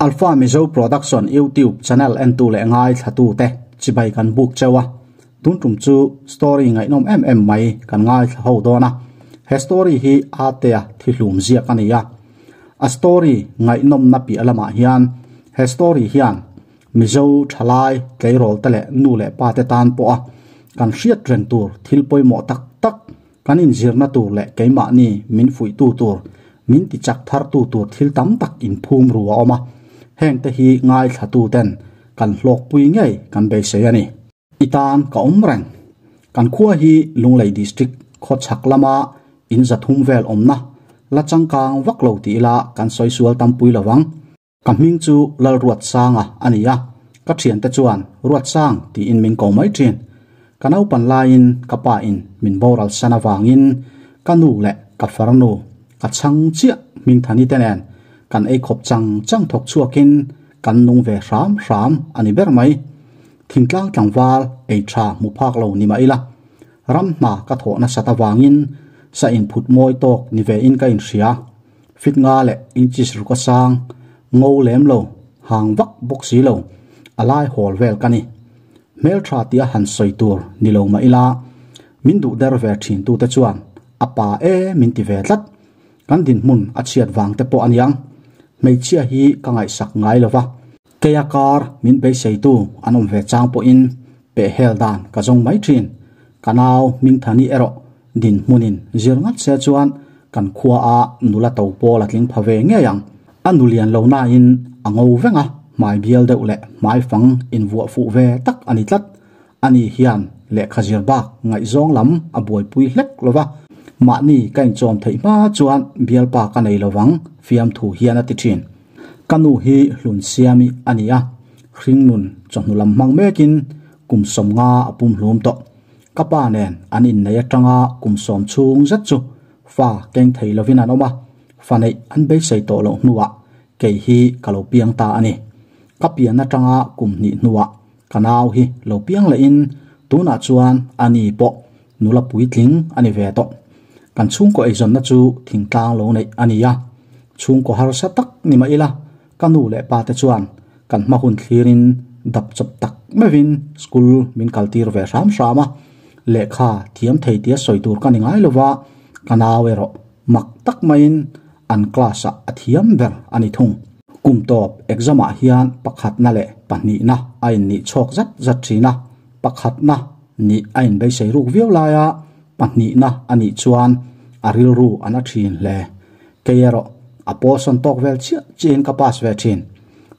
Alpha Mizo Production YouTube channel entu leh ngaithlatute chibai kan buk cheu a, tun tum chu story ngaihnawm em em mai kan ngaithla ho dawn a, he story hi Atea thihlum ziak a ni a, a story ngaihnawmna piah lamah hian he story hian Mizo thalai tleirawl te leh nu leh pa te tan pawha kan hriat reng tur thil pawimawh tak tak kan inzirna tur leh keimahni min fuihtu tur, min tichak thartu tur thil tam tak inphum ru a awm a, hengte hi ngaithlatu ten kan hlawkpui ngei kan beisei a ni. I tan ka awm reng. Kan khua hi Lunglei District khawchhak lama in zathum vel awmna la changkang vak lo ti ila kan sawi sual tampui lo vang. Ka hming chu Lalruatsanga a ni a, ka thiante chuan Ruatsang tiin min ko mai thin. Ka naupan laiin ka pa in min boral san avangin ka nu leh ka farnu ka chhang chiah Hmingthani te nen kan ei khawp chang chang thawk chhuakin kan nung ve hram hram a ni ber mai. Thingtlang tlangval ei tha hmu phak lo ni mah ila, ram hna ka thawh nasat avangin sa inphut mawi tawk ni ve in ka inhria. Fit nga leh inches ruk a sang, ngo lem lo, hang vak bawk si lo, a lai hawl vel ka ni. Hmeltha tia han sawi tur ni lo mah ila, min duh der ve thin tute chuan a pa e min ti ve tlat. Kan dinhmun a chhiat vang te pawh a niang. Hmeichhia hi ka ngaihsak ngai lo va. Keia kar min beiseitu an awm ve chang pawhin pehhel dan ka zawng mai thin. Ka nau Hmingthani erawh dinhmunin zir ngat se chuan kan khua a nula to pawl a tling pha ve ngei ang. A nu lian lo nain a ngo veng a, hmai bial deuh leh hmai fang invuah fuh ve tak a ni tlat. Ani hian lehkha zir bak ngaihzawng lam a buaipui hlek lo va, mahni ka inchawm theih hma chuan bialpa ka nei lo vang fiamthu hian a ti thin. Ka nu hi hlun siami a ni a, hringnun chawhnu lam hmang mekin kum 50 a pum hlum tawh. Ka pa nen an innei atanga kum 10 chhung zet chu fa keng thei lovin an awm a, fa neih an beisei tawh loh hnuah kei hi ka lo piang ta a ni. Ka pian atanga kum hnih hnuah Ka nau hi lo piang lehin tunah chuan a ni pawh nula puitling a ni ve tawh. Kan chhungkaw eizawnna chu thingtlang lo neih a ni a, chhungkaw harsa tak ni mah ila ka nu leh pa te chuan kan hma hun thlirin dap chawp tak meuhin school min kaltir ve hram hram a, lehkha thiam thei tia sawi tur ka ni ngai lova, ka nau erawh mak tak maiin an class ah a thiam ber a ni thung. Kum tawp exam ah hian pakhatna leh pahnihna a innih chhawk zat zat thin a, pakhatna nih a inbeisei ruk viau laia pahnihna a nih chuan a rilru a na thin hle. Kei erawh a pawl sawn tawk vel chiah chiahin ka pass ve thin.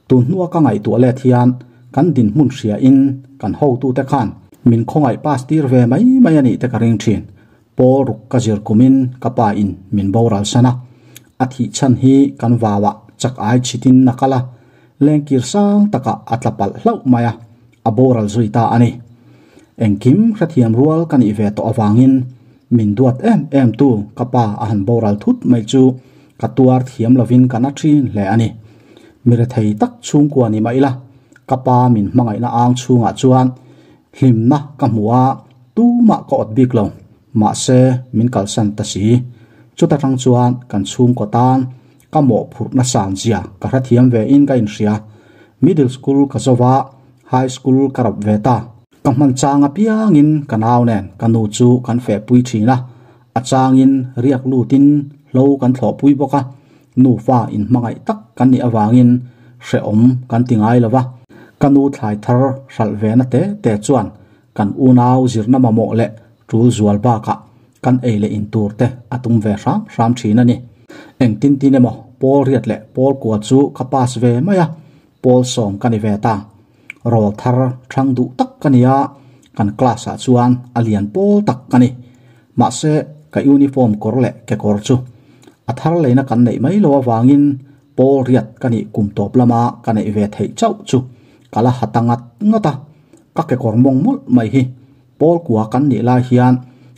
Tun hnua ka ngaihtuah let hian kan dinhmun hria in kan hotute khan min khawngaih pass tir ve mai mai a nih te ka ring thin. Pawl ruk ka zir kumin ka pa in min boral san a, a thih chhan hi kan vauah chak ai chhitin a kal a, lengkir sang takah a tla palh hlauh mai a, a boral zui ta a ni. Engkim hrethiam rual ka nih ve tawh avangin min duat em em tu ka pa a han boral thut mai chu ka tuar thiam lovin ka na thin hle a ni. Mi rethei tak chhungkua ni mah ila ka pa min hmangaihna ang chhungah chuan Hlimna ka hmu a, tumah ka awt bik lo, mahse min kalsan ta si. Chuta tang chuan kan chhungkaw tan ka mawhphurhna san zia ka hrethiam ve in ka inhria. Middle school ka zo va, high school ka rawp ve ta. Ka hman chang apiangin ka nau nen ka nu chu kan fehpui thin a, a changin riak lutin hlo kan thlawhpui bawk a, Nufa inhmangaih tak kan nih avangin hrehawm kan ti ngai lo va, ka nu thlai thar hralh ve na te te chuan kan unau zirna mamawh leh tul zual bakah kan ei leh in tur te a tum ve hram hram thin a ni. Engtin tin emaw pawl riat leh pawl kua chu ka pass ve mai a, pawl 10 ka ni ve ta. Rawl thar thang duh tak ka ni a, kan class ah chuan a lian pawl tak ka ni. Mahse, ka uniform kawr leh kekawr chu a thar leina kan neih mai lo avangin pawl riat ka nih kum tawp lama ka neih ve theih chauh chu ka la ha ta ngat ngat a, ka kekawr mawng mawlh mai hi pawl kua kan nih lai hian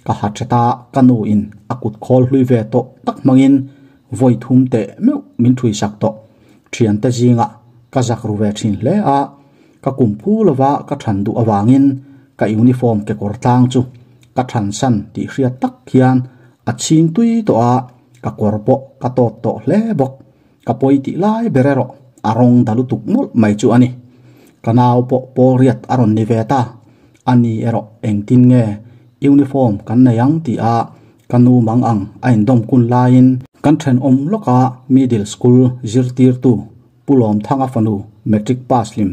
ka ha thet a, ka nu in a kut khawl hlui ve tawh tak hmangin vawi thum teh meuh min thui sak tawh. Thiante zingah ka zak ru ve thin hle a, ka kum phu lova ka than duh avangin ka uniform kekawr tlang chu ka than san tih hriat tak hian a chhing tui tawh a, ka kawr pawh ka tawt tawh hle bawk. Ka pawi tih lai ber erawh a rawng da lutuk mawlh mai chu a ni. Ka nau pawh pawl riat a rawn ni ve ta. A ni erawh engtin nge uniform kan nei ang tih a ka nu mang ang a indawm kun laiin kan thenawm lawka middle school zirtirtu Pu Lawmthanga fanu matric pass hlim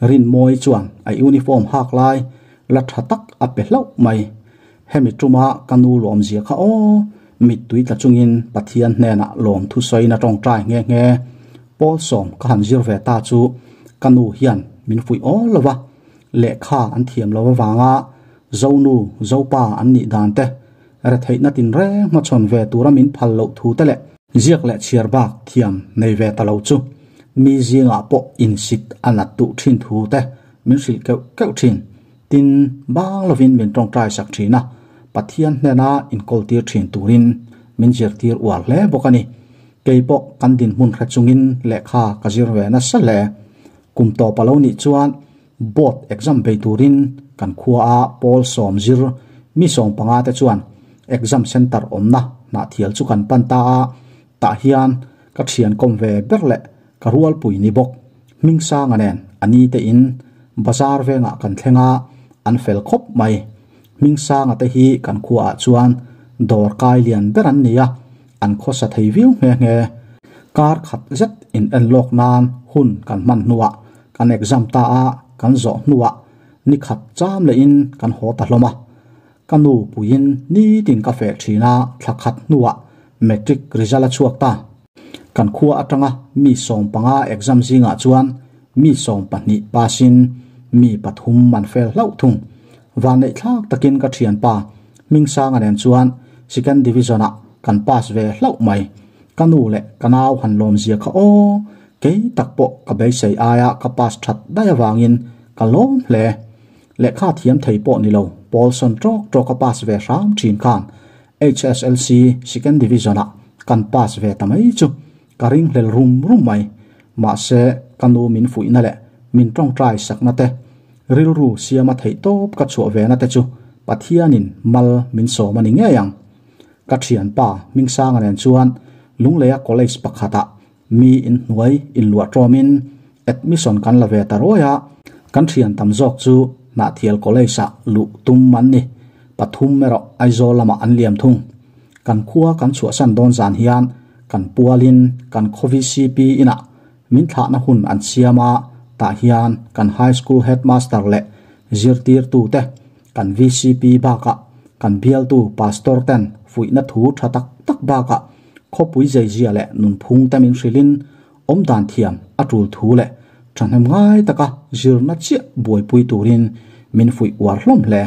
Rinmawi chuan a uniform hak lai la tha tak a pe hlauh mai. Hemi tuma ka nu lawmzia kha aw, mittui tla chungin Pathian hnenah lawmthu sawiin a tawngtai nghe nghe. Pawl sawm ka han zir ve ta chu ka nu hian min fuih awl lo va, lehkha an thiam lo avanga Zonu, Zopa an nih dan te, retheihna tinreng hmachhawn ve tura min phal loh thu te leh ziak leh chhiar bak thiam nei ve ta lo chu mi zingah pawh insit a nat duh thin thu te min hrilh keuh keuh thin. Tin, bang lovin min tawngtai sak thin a, Pathian hnena inkawltir thin turin min zirtir uar hle bawk a ni. Kei pawh kan dinhmun hre chungin lehkha ka zir ve nasa hle. Kum tawp a lo nih chuan Board exam bei turin kan khuaa pawl sawm zir mi 15 te chuan exam centre awmna hnahthial chu kan pan ta a, tah hian ka thian kawm ve ber leh ka rualpui ni bawk Hmingsanga nen a ni te in bazar vengah kan thleng a, an fel khawp mai. Hmingsanga te hi kan khuaah chuan dawr kai lian ber an ni a, an khawsa thei viau nghe nghe. Kar khat zet in en lawk nan hun kan hman hnuah kan exam ta a, kan zawh hnuah ni khat cham lehin kan haw ta hlawm a. Ka nu puiin nitin ka feh thin a, thla khat hnuah matric result a chhuak ta. Kan khua atanga mi 15 exam zingah chuan mi 12 pass in mi pathum an fail hlauh thung. Vanneih thlak takin ka thianpa Hmingsanga nen chuan second division ah kan pass ve hlauh mai. Ka nu leh ka nau han lawm zia kha aw, kei tak pawh ka beisei aia ka pass that daih avangin ka lawm hle. Lehkha thiam thei pawh ni lo, Paulson tawk tawk a pass ve hram thin khan HSLC second division ah kan pass ve ta mai chu ka ringhlel rum rum mai. Mahse ka nu min fuihna leh min tawngtai sakna te, rilru siama theih tawp ka chhuah ve na te chu Pathianin mal min sawm a ni ngei ang. Ka thianpa Hmingsanga nen chuan Lungleia college pakhatah mi inhnuai inluah tawmin admission kan la ve ta ruai a, kan thian tam zawk chu Hnahthial college-ah luh tum an ni. Pathum erawh Aizawl lamah an liam thung. Kan khua kan chhuahsan dawn zan hian kan pualin kan khaw VCP inah min thlahna hun an siam a, tah hian kan High School Headmaster leh zirtirtute, Kan VCP bakah kan bialtu Pastor ten fuihna thu tha tak tak bakah khawpui zeizia leh nunphung te min hrilhin awmdan thiam a tul thu leh thahnem ngai taka zirna chiah buaipui turin min fuih uar hlawm hle.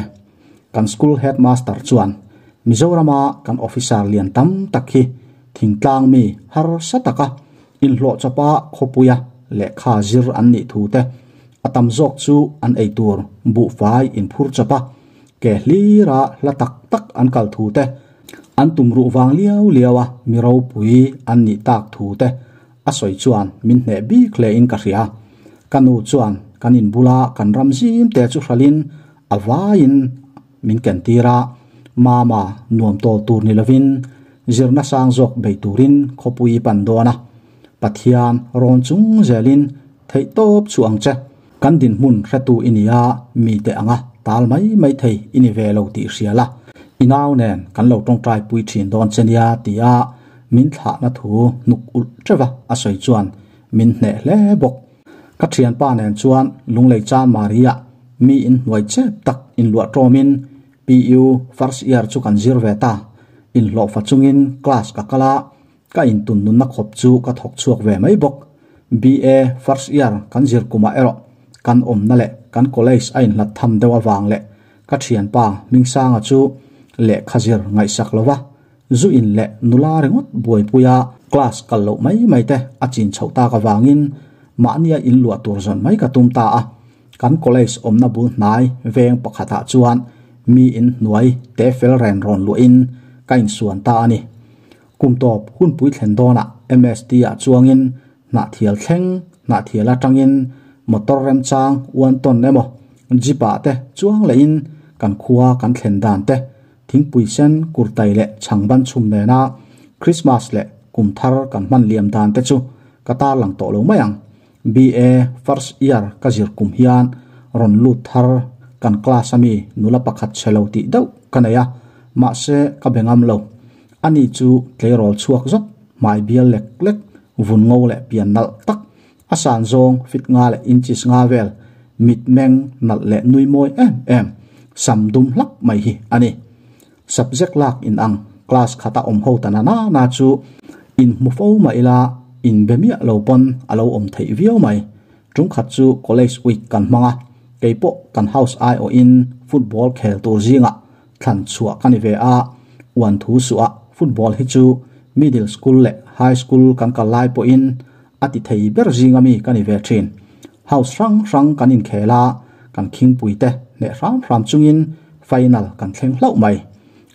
Kan School Headmaster chuan Mizorama kan officer lian tam tak hi thingtlang mi harsa taka inhlawh chawpa khawpuia lehkha zir an nih thu te A tam zawk chu an ei tur buhfai inphur chawp a, ke hlira hla tak tak an kal thu te, an tumruh vang liau liau a mi ropui an nih tak thu te a sawi chuan min hneh bik hle in ka hria. Ka nu chuan kan in bula kan ram zim te chu hralhin a vaiin min ken tir a, Mama nuam tawl tur ni lovin zirna sang zawk bei turin khawpui pan dawn a, Pathian rawn chung zelin Theihtawp chu ang che. Kan dinhmun hretu i ni a, mite anga tal mai mai thei i ni ve lo tih hria la, i nau nen kan lo tawngtai pui thin dawn che nia tia min thlahna thu hnuk ulh teuh a a sawi chuan min hneh hle bawk. Ka thianpa nen chuan Lunglei Chan Maria mi inhnuai chep tak inluah tawmin PU first year chu kan zir ve ta. Inhlawhfa chungin class ka kal a, Ka intun nunna khawp chu ka thawk chhuak ve mai bawk. BA first year kan zir kumah erawh kan awmna leh kan college a inhlat tham deuh avang leh ka thianpa Hmingsanga chu lehkha zir ngaihsak lova zu in leh nula ringawt buaipuia class kal loh mai mai te a chin chhoh tak avangin mahnia inluah tur zawn mai ka tum ta a. Kan college awmna bul hnai veng pakhatah chuan mi inhnuai te fel ren rawn luahin ka insuan ta a ni. Kum tawp hunpui thlen dawnah MST ah chuangin hnahthial thleng, hnahthial atangin motor remchang uan tawn emaw jeep ah te chuang lehin kan khua kan thlen dan te, thingpui sen kurtai leh chhangban chhum nena Christmas leh kum thar kan hman liam dan te chu ka tarlang tawh lo mai ang. BA first year ka zir kum hian rawn lut thar kan class ami nula pakhat chhelo tih deuh ka nei a, mahse ka be ngam lo. Ani chu tleirawl chhuak zawt, hmai bial lek lek, vun ngo leh pian nalh tak, a san zawng fit nga leh inches nga vel, mit meng nalh leh nui mawi em em, sam dum hlak mai hi a ni. Subject lak in ang class khata awm ho ta na na na chu in hmu fo mah ila in be miah lo pawn a lo awm theih viau mai. Tum khat chu college week kan hmang a, kei pawh kan house aiawhin football khel tur zingah thlan chhuah ka ni ve a, uan thu suh a football hi chu middle school leh high school kan kal lai pawhin a ti thei ber zinga mi ka ni ve thin. House hrang hrang kan inkhel a, kan khingpui te hneh hram hram chungin final kan thleng hlauh mai.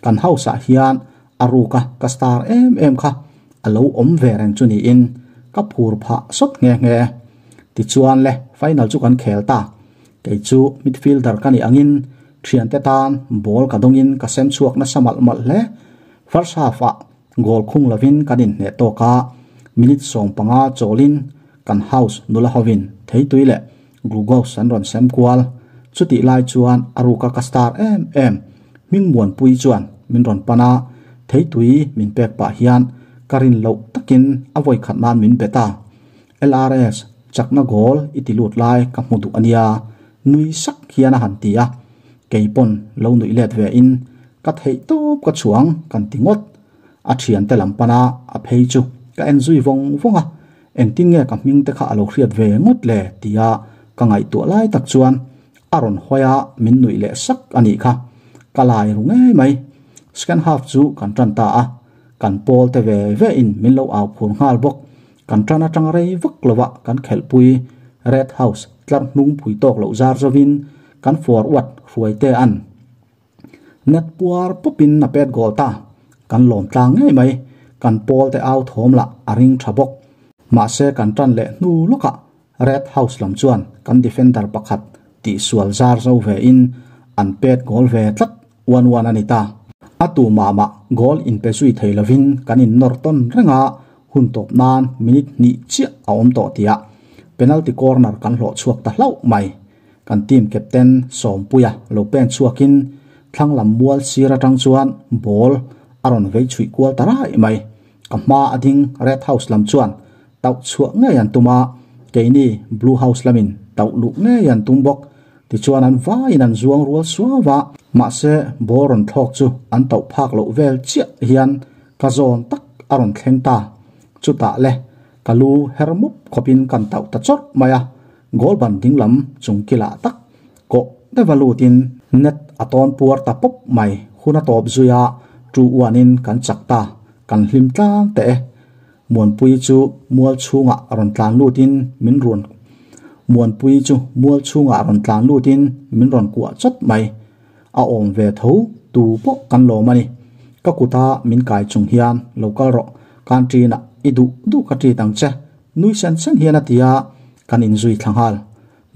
Kan house ah hian a ruka ka star em em kha a lo awm ve reng chu niin ka phur phah sawt nghe nghe. Tichuan le final chu kan khel ta. Kei chu midfielder ka nih angin thiante tan ball ka dawngin ka sem chhuak nasa malh malh hle. First half ah goal khung lovin kan inhneh tawk a, minute 15 chawlin kan house nula hovin theitui leh glucose an rawn sem kual. Chutih lai chuan a ruka ka star em em hming muanpui chuan min rawn pan a, theitui min pek pah hian ka rin loh takin a vawi khat nan min bet a. LRS, chakna goal i ti lut lai ka hmu duh a nia, nui sak hian a han ti a. Kei pawn lo nuih let ve in ka theih tawp ka chhuang kan ti ngawt. A thiante lam pana a phei chu ka en zui vawng vawng a, engtin nge ka hming te kha a lo hriat ve ngawt le tia ka ngaihtuah lai tak chuan a rawn hawi a min nuih leh sak a nih kha. Ka lai ru ngei mai. Second half chu kan tan ta a, kan pawl te ve ve in min lo au phur nghal bawk. Kan tan atang rei vak lova kan khelhpui Red House tlar hnung pui tawk loh zar zovin kan forward hruai te an net puar pawpin a pet goal ta. Kan lawm tlang ngei mai. Kan pawl te au thawm lah a ring tha bawk. Mahse kan tan leh hnu lawkah Red House lam chuan kan defender pakhat tih sual zar zo ve in an pet goal ve tlat 1-1 a ni ta. A tu mah mah goal in pe zui thei lovin kan in nawr tawn reng a, hun tawp nan minute hnih chiah a awm tawh tia penalty corner kan hlawh chhuak ta hlauh mai. Kan team captain Sawmpuia lo pen chhuakin thlang lam mual sir atang chuan ball a rawn vei chhuih kual ta rai mai. Ka hma a ding Red House lam chuan tauh chhuah ngei an tum a, keini Blue House lamin tauh luh ngei an tum bawk. Tichuan an vaiin an zuang rual suau a, mahse ball rawn thlawk chu an tauh phak loh vel chiah hian ka zawn tak a rawn thleng ta. Chutah le ka lu her mup khawpin kan tauh ta chawrh mai a, goal ban ding lam chung kilah tak kawh deuha lutin net a tawn puar ta pawp mai. Hun a tawp zui a, 2-1 in kan chak ta, kan hlim tlang teh e. Muanpui chu mual chhungah rawn tlan lutin min rawn Muanpui chu mual chhungah rawn tlan lutin min rawn kuah chawt mai. A awm ve tho tu pawh kan lawm a ni. Ka kuta min kai chung hian lo kal rawh, canteen ah i duh duh ka treat ang che, nui sen sen hian a ti a, kan inzui thla nghal.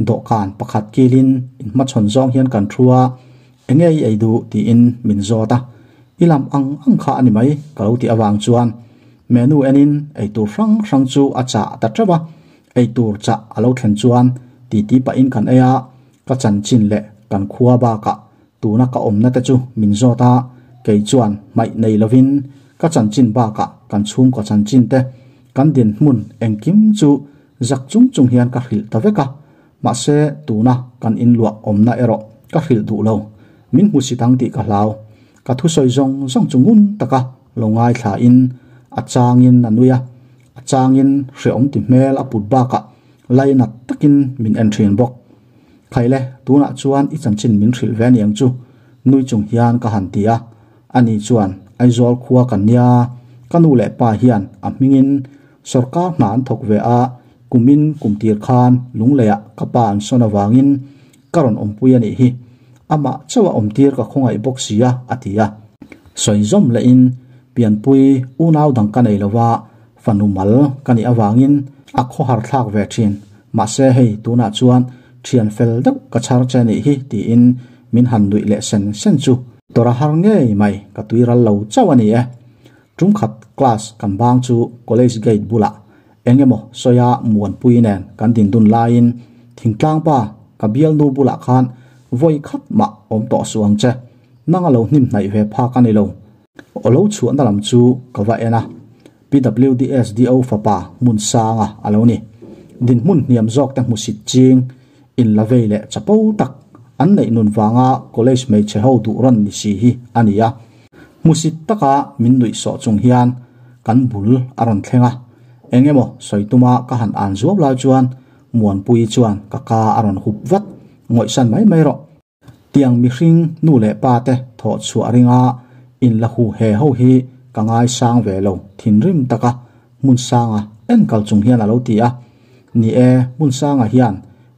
Dawhkan pakhat kilin inhmachhawn zawng hian kan thu a, enge i ei duh tiin min zawt a, i lam ang ang kha a ni mai ka lo tih avang chuan menu enin eitur hrang hrang chu a chah ta teuh a, eitur chah a lo thlen chuan titi pahin kan ei a, ka chanchin leh kan khua bakah tuna ka awmna te chu min zawt a, kei chuan hmaih nei lovin ka chanchin bakah kan chhungkaw chanchin te, kan dinhmun engkim chu zak chung chung hian ka hrilh ta vek a, mahse tuna kan inluah awmna erawh ka hrilh duh lo, min hmusit ang tih ka hlau. Ka thusawi zawng zawng chu ngun taka lo ngaithlain a changin a nui a, a changin hrehawm ti hmel a put bakah lainat takin min en thin bawk. Khaile, tunah chuan i chanchin min hrilh ve aniang chu, nui chung hian ka han ti a. Ani chuan, Aizawl khua kan nia, ka nu leh pa hian a hmingin sawrkar hna an thawk ve a, kumin kum tir khan Lungleiah ka pa an sawn avangin ka rawn awmpui a nih hi. Amah chauh a awmtir ka khawngaih bawk si a, a ti a. Sawi zawm lehin, Pianpui unau dang ka nei lova, fanu mal ka nih avangin a khawhar thlak ve thin. Mahse hei tunah chuan thian fel deuh ka chhar che nih hi tiin min han nuih leh sen sen chu tawrh a har ngei mai, ka tui ral lo chauh a ni e. Tum khat class kan bang chu college gate bulah Engemaw sawia Muanpui nen kan din dun laiin thingtlang pa ka bialnu bulah khan vawi khat mah awm tawh suh ang che. Nang a lo hnim hnaih ve phak a ni lo. Aw lo chhuahna lam chu ka va en a, PWDSDO fapa Hmunsanga a lo ni. Dinhmun hniam zawk te hmusit ching in la vei leh chapo tak an neih nun vanga college hmeichhe ho duh rawn ni si hi a ni a. Hmusit taka min nuih sawh chung hian kan bul a rawn thleng a, eng emaw sawi tuma ka han an zuau lai chuan Muanpuii chuan ka ka a rawn hup vat, ngawihsan mai mai rawh. Tiang mihring nu leh pa te thawh chhuah ringa in la hu he ho hi ka ngaisang ve lo thinrim taka Hmunsanga enkal chung hian a lo ti a. Ni e, Hmunsanga hian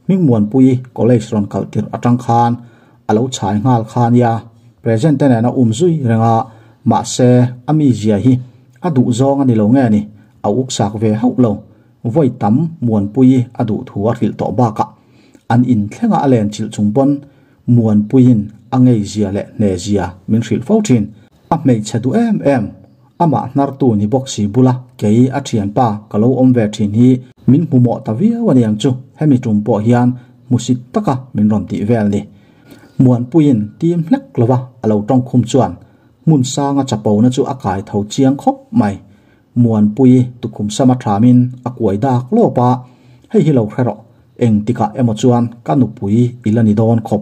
Hmingmuanpuii college rawn kalh tirh atang khan a lo chhai nghal kha nia, present te nen a um zui reng a, mahse a mizia hi a duh zawng a ni lo nge ni, a uksak ve hauh lo. Vawi tam Muanpuii a duh thu a hrilh tawh bakah an inthlengah a len chilh chung pawn Muanpuiin a ngeizia leh hnezia min hrilh fo thin. A hmeichhe duh em em, amah hnartu ni bawk si bula kei a thianpa ka lo awm ve thin hi min hmu mawh ta viau a niang chu hemi tum pawh hian hmusit taka min rawn tih vel ni. Muanpuiin tim hlek lova a lo tawngkhum chuan hmun sanga chapona chu a kai tho chiang khawp mai. Muanpui tukhum sama thamin a kuai dak lawp a, hei hi lo hre rawh, engtikah emaw chuan ka nupui i la ni dawn khawp.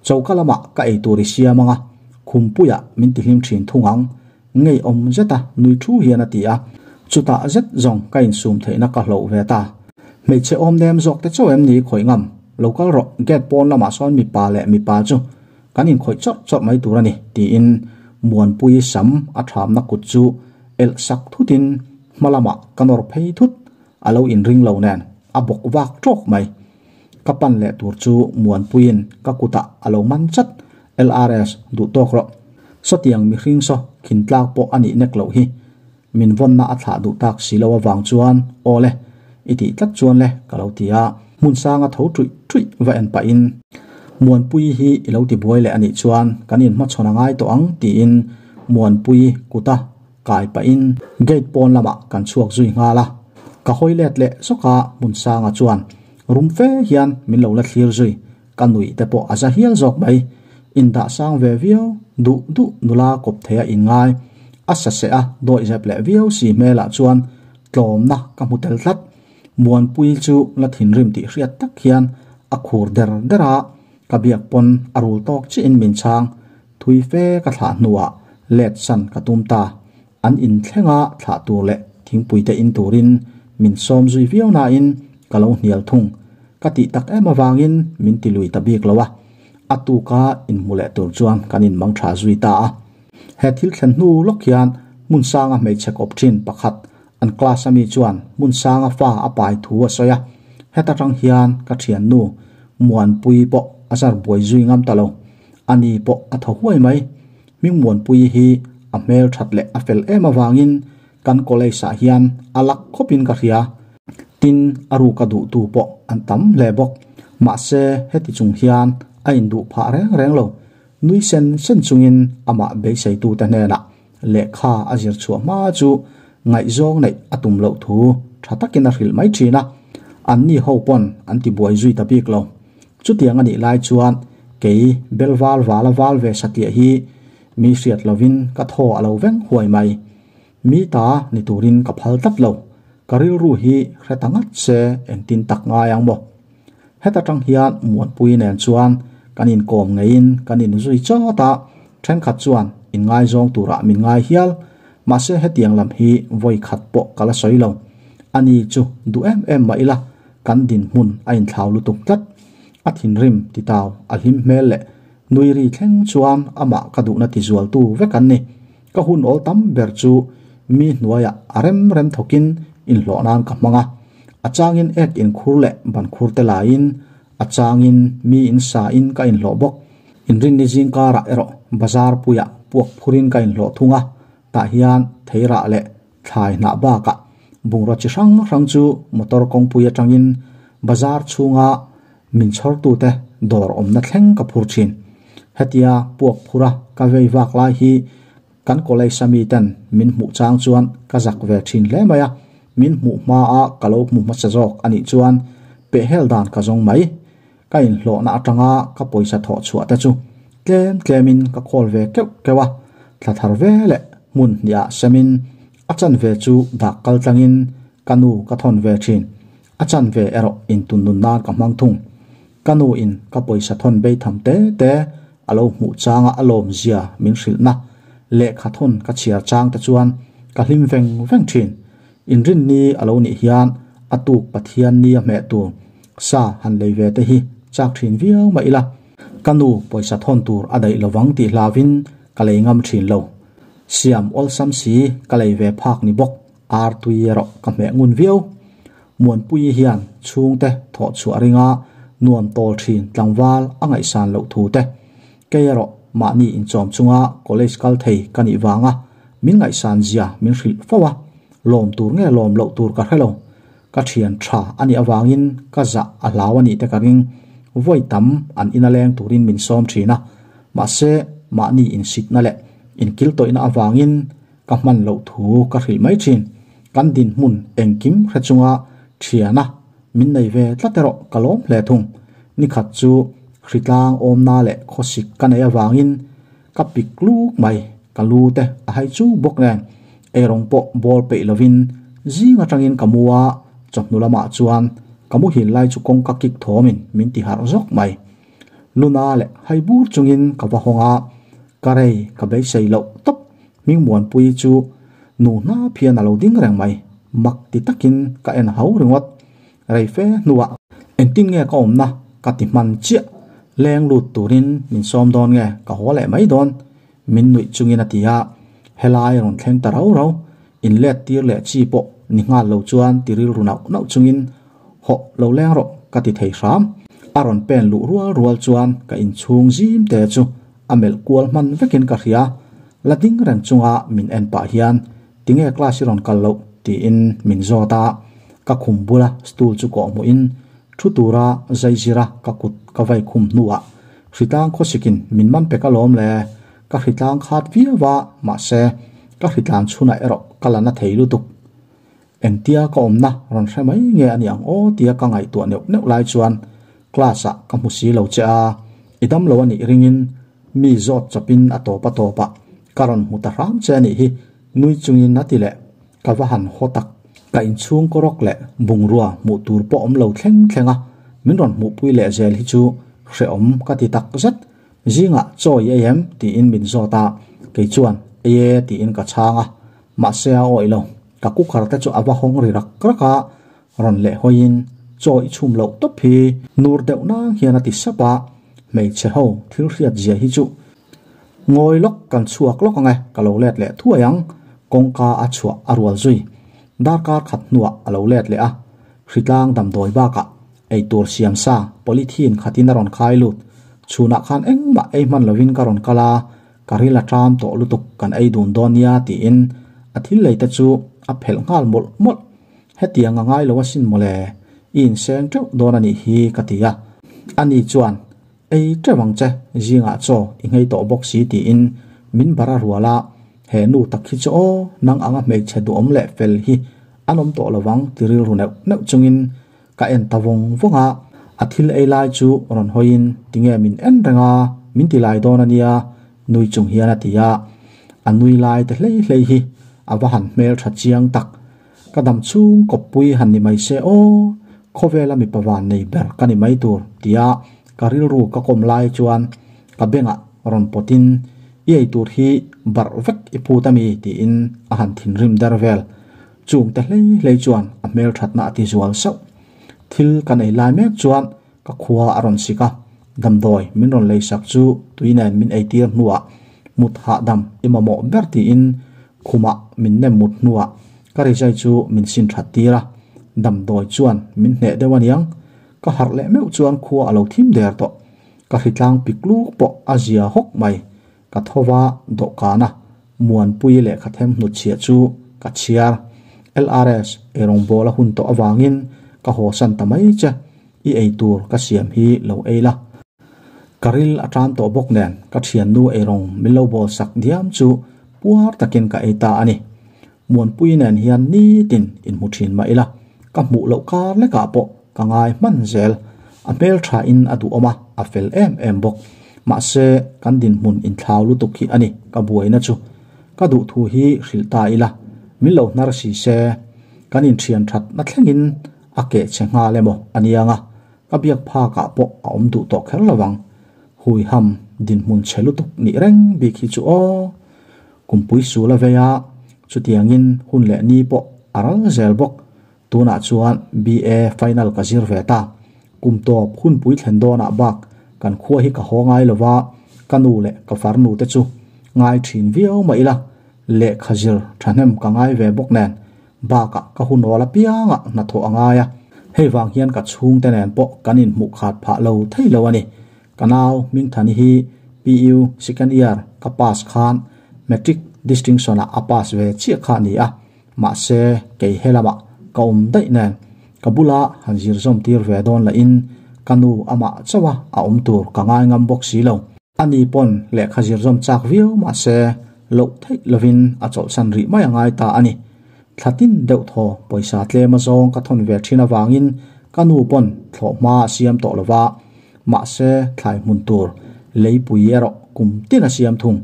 Choka lamah ka eitur i siam anga, khumpuiah min tihlim thin thung ang, ngeiawm zeta nui thu hian a ti a, chutah zet zawng ka insum theihna ka hloh ve ta. Hmeichhe awm nem zawk te chauh em ni khawih ngam? Lo kal rawh, gate pawn lamah sawn mipa leh mipa chu kan inkhawih chawrh chawrh mai tur a ni, tiin Muanpui sam a thamna kut chu elh sak thutin hma lamah ka nawr phei thut, a lo inring lo nen a bawk vak tawk mai. Ka pan leh tur chu Muanpuiin ka kutah a lo man chat, LRS, duh tawk rawh. Sawtiang mihring saw khin tlak pawh a nih nek loh hi. Min vawnna a thlah duh tak si lo avang chuan aw le, i tih tlat chuan le ka lo ti a, hmun sanga tho ṭuih ṭuih va en pahin Muanpuii hi i lo ti buai leh a nih chuan kan inhmachhawn a ngai tawh ang tiin Muanpuii kuta kai pahin gate pawn lamah kan chhuak zui nghal a, ka hawi let leh zawk a Hmunsanga chuan rum fe hian min lo la thlir zui. Ka nuih te pawh a za hial zawk mai. Indah sang ve viau, duh duh nula kawp theia inngai. A sa seh a, dawih zep leh viau si hmelah chuan tlawmna ka hmu tel tlat. Muanpui chu la thinrim tih hriat tak hian a khur der der a, ka biak pawn a rul tawk chiahin min chhang. Thui fe ka thlah hnuah let san ka tum ta. An inthlenga thlah tur leh thingpui te in turin min sawm zui viau nain ka lo hnial thung. Ka tih tak em avangin min ti lui ta bik lo a, a tuka inhmu leh tur chuan kan inmang tha zui ta a. He thil thlen hnu lawk hian Hmunsanga hmeichhe kawp thin pakhat an class ami chuan Hmunsanga fa a pai thu a sawi a, heta tang hian ka thiannu Muanpui pawh a zar buai zui ngam ta lo. Ani pawh a thaw huai mai. Hmingmuanpuii hi a hmel that leh a fel em avangin kan college ah hian a lak khawpin ka hria. Tin, a ruka duhtu pawh an tam hle bawk. Mahse, heti chung hian a induh phah reng reng lo. Nui sen sen chungin amah beiseitute hnenah lehkha a zir chhuah hma chu ngaihzawng neih a tum loh thu tha takin a hrilh mai thin a. Anni ho pawn an tibuai zui ta bik lo. Chutiang a nih lai chuan kei bel val val a val ve satliah hi mi hriat lovin ka thaw a lo veng huai mai. Mi ta ni turin ka phal tlat lo. Ka rilru hi hre ta ngat se engtin tak ngai ang maw? Heta tang hian Muanpui nen chuan kan inkawm ngeiin kan inzui chawt a, thenkhat chuan inngaizawng turah min ngai hial. Mahse hetiang lam hi vawi khat pawh ka la sawi lo. Ani chu duh em em mah ila kan dinhmun a inthlau lutuk tlat. A thinrim titau a hlim hmel leh nui ri thleng chuan amah ka duhna tizualtu vek an ni. Ka hun awl tam ber chu mi hnuaiah a rem rem thawkin inhlawh nan ka hmang a. A changin ek inkhur leh ban khur te laiin, a changin mi in sa in ka inhlawh bawk. Inrinni zingkarah erawh bazar puiah puak phurin ka inhlawh thung a, tah hian theirah leh thlai hnah bakah bungraw chi hrang hrang chu motor kawngpui atangin bazar chhunga min chhawrtute dawr awmna thleng ka phur thin. Hetia puak phura ka vei vak lai hi kan college a miten min hmuh chang chuan ka zak ve thin hle mai a. Min hmuh hma a ka lo hmu hmasa zawk a nih chuan pehhel dan ka zawng mai. Ka inhlawhna atanga ka pawisa thawh chhuah te chu tlem tlemin ka khawl ve keuh keuh a, thla thar ve leh hmun hniah semin a chanve chu dak kal tlangin ka nu ka thawn ve thin. A chanve erawh intunnun nan ka hmang thung. Ka nu in ka pawisa thawn bei tham te te a lo hmuh changa a lawm zia min hrilhna lehkha thawn ka chhiar chang te chuan ka hlim veng veng thin. Inrinni a lo nih hian a tuk Pathian ni a hmeh tur sa han lei ve te hi chak thin viau mah ila, ka nu pawisa thawn tur a daih lovang tih hlauvin ka lei ngam thin lo. Siam awlsam si ka lei ve phak ni bawk ar tui erawh ka hmeh ngun viau. Muanpuii hian chhungte thawh chhuah ringa nuam tawl thin tlangval a ngaihsan loh thu te, kei erawh mahni inchawm chunga college kal thei ka nih vanga min ngaihsan zia min hrilh fo a, lawm tur nge lawm loh tur ka hre lo. Ka thian tha a nih avangin ka zah a hlau a nih te ka ring. Vawi tam an ina leng turin min sawm thin a, mahse mahni insitna leh inkiltawihna avangin ka hman loh thu ka hrilh mai thin. Kan dinhmun engkim hre chunga thiana min nei ve tlat erawh ka lawm hle thung. Nikhat chu hritlang awmna leh khawsik ka neih avangin ka pik luk mai, ka lu te a hai chu bawk nen eirawng pawh bawl peih lovin zing atangin ka mu a, chawhnu lamah chuan ka muhil lai chu kawngka kik thawmin min ti harh zawk mai. Luna leh hai bur chungin ka va hawng a, ka rei ka beisei loh tawp. Hmingmuanpuii chu nu hnap hian a lo ding reng mai, mak ti takin ka en hau ringawt. Rei fe hnuah engtin nge ka awmna ka ti hman chiah, leng lut turin min sawm dawn nge ka haw leh mai dawn min nuih chungin a ti a, helai rawn thleng ta rau rau, in let tir leh chi pawh ni nghal lo chuan ti rilru nauh nauh chungin hawh lo leng rawh ka ti thei hram. A rawn pen luh rual rual chuan ka inchhung zim te chu a melh kual hman vekin ka hria, la ding reng chunga min en pah hian tinge class i rawn kal loh tiin min zawt a, ka khum bula stool chu kawh hmuhin thu tura zai zira ka kut ka vai khum hnuah hritlang khawsikin min man pek alawm le, ka hritlang khat viau a mahse ka hritlan chhunah erawh ka la na thei lutuk. Engtia ka awmna rawn hre mai nge a ni ang aw tia ka ngaihtuah neuh neuh lai chuan class ah ka hmu si lo che a, i dam lo a nih ringin mi zawt chawpin a tawp a tawp ah ka rawn hmu ta hram che a nih hi nui chungin a ti leh ka va han haw tak. Ka inchhung kawrawk leh bungrua hmuh tur pawh awm lo thleng thleng a min rawn hmuhpui leh zel hi chu hrehawm ka ti tak zet. Zingah chaw i ei em? tiin min zawt a, kei chuan ei e tiin ka chhang a, mahse a awih lo. Ka cooker te chu a va hawng ri rak rak a, rawn leh hawiin chaw i chhum loh tawp hi nur deuh nang hian a ti sap a, hmeichhe ho thil hriat zia hi chu ngawi lawk kan chhuak lawk ang e, ka lo let leh thuai ang, kawngka a chhuah a rual zui. Darkar khat hnuah a lo let leh a, hritlang damdawi bakah Eitur siam sa polythene khatin a rawn khai lut. Chhunah khan engmah ei hman lovin ka rawn kal a, ka ril a ṭam tawh lutuk kan ei dun dawn nia tiin a thil lei te chu a phelh nghal mawlh mawlh. Hetiang a ngai lo asin mawle, i inseng ṭeuh dawn a nih hi ka ti a. Ani chuan, Ei ṭeuh ang che, zingah chaw i nghei tawh bawk si tiin min bar a rual a, he nu tak hi chu aw, nang anga hmeichhe duhawm leh fel hi an awm tawh lovang ti rilru neuh neuh chungin Ka en ta vawng vawng a, a thil ei lai chu rawn hawiin tinge min en reng a, min ti lai dawn a nia, nui chung hian a ti a. A nui lai te hlei hlei hi a va han hmel tha chiang tak. Ka dam chhung kawppui han ni mai se aw, khawvela mipa van nei ber ka ni mai tur tia ka rilru ka kawm lai chuan ka bengah rawn pawtin i ei tur hi barh vek i phut a mi tiin a han thinrim der vel. Chung te hlei hlei chuan a hmelthatna a ti zual sauh. Thil kan ei lai mek chuan ka khua a rawn sik a, damdawi min rawn lei sak chu tui nen min eitir hnuah mut hahdam i mamawh ber tiin khumah min nem mut hnuah ka rizai chu min sin that tir a, damdawi chuan min hneh deuh aniang. Ka harh leh meuh chuan khua a lo thim der tawh. Ka hritlang pik luk pawh a zia hawk mai. Ka thova dawhkana Muanpui lehkha them hnutchhiah chu ka chhiar. LRS, Eirawngbawl a hun tawh avangin ka haw san ta mai che, i ei tur ka siam hi lo ei la. Ka ril a tan tawh bawk nen ka thiannu eirawng min lo bawl sak diam chu puar takin ka ei ta a ni. Muanpui nen hian nitin inhmu thin mah ila, ka hmuh loh kar lekah pawh ka ngai hman zel. A hmeltha in a duhawm a, a fel em em bawk. Mahse, kan dinhmun inthlau lutuk hi a ni ka buaina chu. Ka duhthu hi hrilh ta ila, min lo hnar si se, kan inthian that na thlengin a keh che nghal emaw a niang a, ka biak phakah pawh a awm duh tawh kher lovang. Huiham dinhmun chhe lutuk nih reng bik hi chu aw. Kumpui sul a vei a, chutiangin hun leh ni pawh a ral zel bawk. Tunah chuan BA final ka zir ve ta. Kum tawp hunpui thlen dawnah bak kan khua hi ka haw ngai lova, ka nu leh ka farnu te chu ngai thin viau mah ila, lehkha zir thahnem ka ngai ve bawk nen bakah ka hunawl apiangah hnathawh a ngai a, hei vang hian ka chhungte nen pawh kan inhmuh khat phah lo thei lo a ni. Ka nau Hmingthani hi PU second year ka pass khan matric distinction ah a pass ve chiah kha a ni a, mahse kei helamah ka awm daih nen ka bula han zir zawm tir ve dawn lahin ka nu amah chauh a a awm tur ka ngai ngam bawk si lo. Ani pawn lehkha zir zawm chak viau mahse loh theih lovin a chawlhsan rih mai a ngai ta a ni. Thla tin deuh thaw pawisa tlem azawng ka thawn ve thin avangin ka nu pawn thlawhhma a siam tawh lova, mahse thlai hmun tur leipui erawh kum tin a siam thung.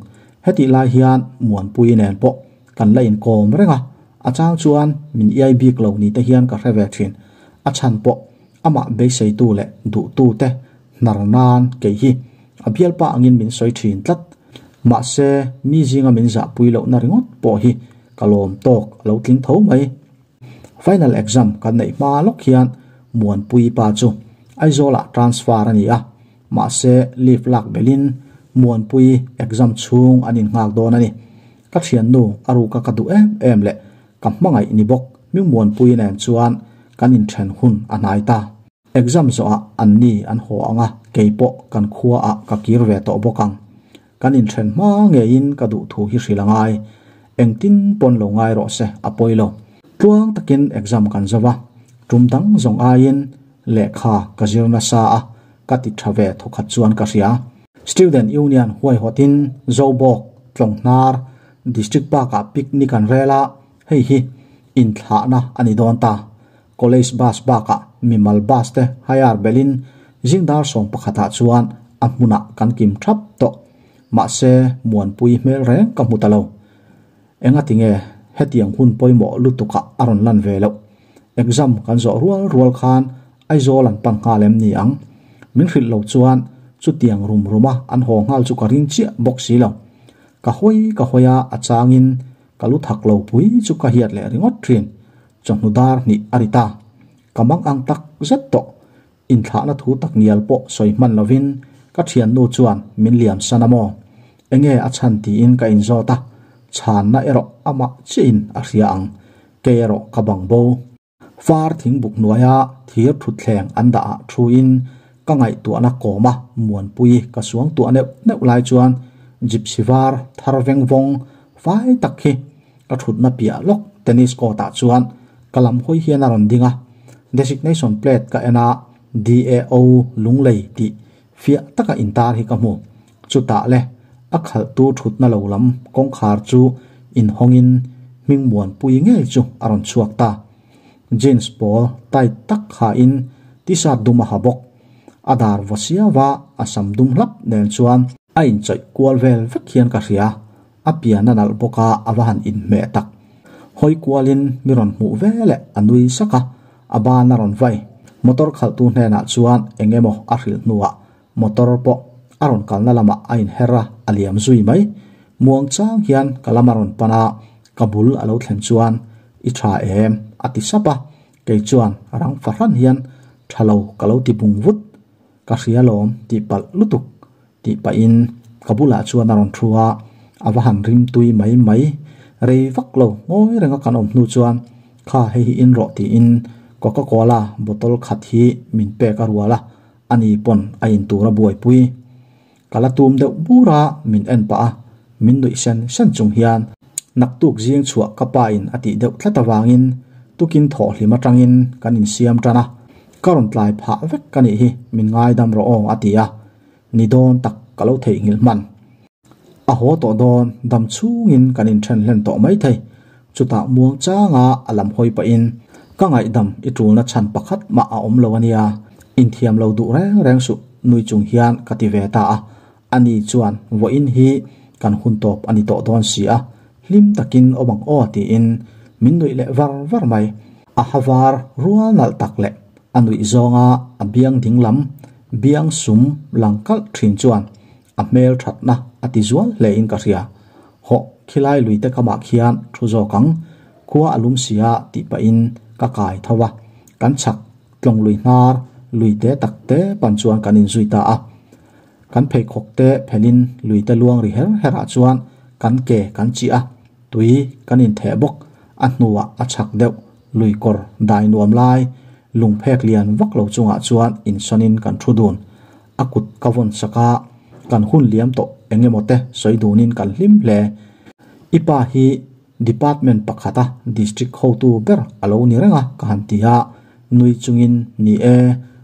Hetih lai hian Muanpui nen pawh kan la inkawm reng a, a chang chuan min iai bik lo ni te hian ka hre ve thin. A chhan pawh amah beiseitu leh duhtu te hnar nan kei hi a bialpa angin min sawi thin tlat. Mahse mi zinga min zahpui lohna ringawt pawh hi ka lawm tawk a lo tling tho mai. Final exam kan neih hma lawk hian Muanpui pa chu Aizawlah transfer a ni a, mahse leave lak belhin Muanpui exam chhung an innghak dawn a ni. Ka thiannu a ruka ka duh em em leh ka hmangaih ni bawk Hmingmuanpui nen chuan kan inthen hun a hnai ta. Exam zawhah anni an haw ang a, keipawh kan khuaah ka kir ve tawh bawk ang. Kan inthen hma ngeiin ka duh thu hi hrilh a ngai. Engtin pawn lo ngai rawh se, a pawi lo. Tluang takin exam kan zo va, tum dang zawng aiin lehkha ka zir nasa a, ka ti tha ve thawkhat chuan ka hria. Student Union huaihawtin Zobawk, Tlawng-hnar, District Park-ah picnic an rel a, hei hi inthlahna a ni dawn ta. College bus bakah mimal bus te hire belhin zingdar 11 ah chuan a hmunah kan kim thap tawh. Mahse, Muanpui hmel reng ka hmu ta lo. Engatinge hetiang hun pawimawh lutukah a rawn lan ve loh? Exam kan zawh rual rual khan Aizawl an pan nghal em ni ang? Min hrilh lo chuan chutiang rum ruma an haw nghal chu ka ring chiah bawk si lo. Ka hawi ka hawi a, a changin ka lu thak lo pui chu ka hiat leh ringawt thin. Chawhnu dar hnih a ri ta. Ka mang ang tak zet tawh. Inthlahna thu tak ngial pawh sawi hman lovin ka thiannu chuan min liam san a maw? Enge a chhan tiin ka inzawt a, chhanna erawh amah chiahin a hria ang. Kei erawh ka bang bo. Far thingbuk hnuaia thir thutthleng an dah ah thuin ka ngaihtuahna kawma Muanpui ka suang tuah neuh neuh lai chuan gypsy var thar veng vawng fai tak hi ka thutna piah lawk tennis court ah chuan ka lam hawi hian a rawn ding a. Designation plate ka en a, DAO Lunglei tih fiah taka intar hi ka hmu. Chutah le a khalhtu thutna lo lam kawngkhar chu inhawngin Hmingmuanpui ngei chu a rawn chhuak ta. Jeans pawl tight tak hain t-shirt dum a ha bawk. A dar vaw siava a sam dum hlap nen chuan a inchawih kual vel vek hian ka hria. A pian a nalh bawk a, a va han inhmeh tak. Hawi kualin mi rawn hmuh ve leh a nui sak a, a ban a rawn vai. Motor khalhtu hnenah chuan eng emaw a hrilh hnuah Motor pawh a rawn kalna lamah a inher a, a liam zui mai. Muang chang hian ka lam a rawn pan a, ka bul a lo thlen chuan, I tha em? a ti sap a, kei chuan rang fahran hian, Tha lo ka lo ti bung vut. Ka hria lawm tih palh lutuk tih pahin ka bulah chuan a rawn thu a, a va han rim tui mai mai. Rei vak lo ngawi renga kan awm hnu chuan, Kha hei hi in rawh tiin Coca Cola bottle khat hi min pek a rual a, Ani pawn a in tur a buaipui. Ka la tum deuh bur a, min en pah a, min nuih sen sen chung hian naktuk zing chhuah ka pa in a tih deuh tlat avangin tukin thawh hlim atangin kan insiam tan a, ka rawn tlai phah vek ka nih hi, min ngaidam rawh aw a ti a, ni dawn tak ka lo theihnghilh hman. A haw tawh dawn, dam chhungin kan inthen hlen tawh maithei. Chutah muang changa a lam hawi pahin, Ka ngaihdam i ṭulna chhan pakhat mah a awm lo a nia, inthiam lo duh reng reng suh nui chung hian ka ti ve ta a. Ani chuan vawiin hi kan hun tawp a ni tawh dawn si a, hlim takin awm ang aw tiin min nuih leh var var mai. A ha var rual nalh tak leh a nuih zawnga a biang dinglam biang sum lang kalh thin chuan a hmel thatna a ti zual hle in ka hria. Hawh, khilai lui te kamah khian thu zawk ang, khua a lum sia tih pahin ka kai tho a, kan chhak tlawng lui hnar lui te tak te pan chuan kan inzui ta a. Kan pheikhawk te phelin lui te luang ri her herah chuan kan ke kan chih a, tui kan intheh bawk, a hnuah a chhak deuh lui kawr dai nuam lai lungphek lian vak lo chungah chuan insawnin kan thu dun. A kut ka vawn sak a, kan hun liam tawh eng emaw te sawi dunin kan hlim hle. I pa hi department pakhata district hotu ber a lo ni reng a ka han ti a, nui chungin ni e,